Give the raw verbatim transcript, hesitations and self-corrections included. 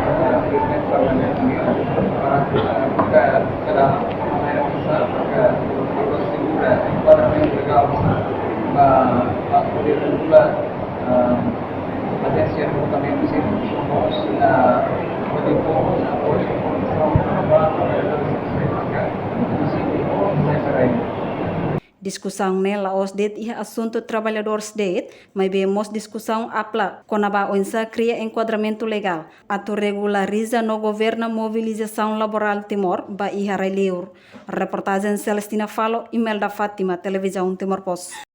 para, eh, buka, buka dalan, para bisa, para, para segura enkuadramentu legál ba, ba poder regula, eh, ajénsia rekrutamentu sira, mós, eh, poder povu, eh, apoiu, informasaun, para, para, para, Diskusaun ne'e la'ós de'it iha asuntu traballadores de'it, maibé mós diskusaun ampla kona-ba oinsá kria enkuadramentu legál atu regulariza no governa mobilizasaun laborál Timor ba iha rai-li'ur. Reportajen Celestina Falo, Imelda Fátima, Televizaun Timor Post.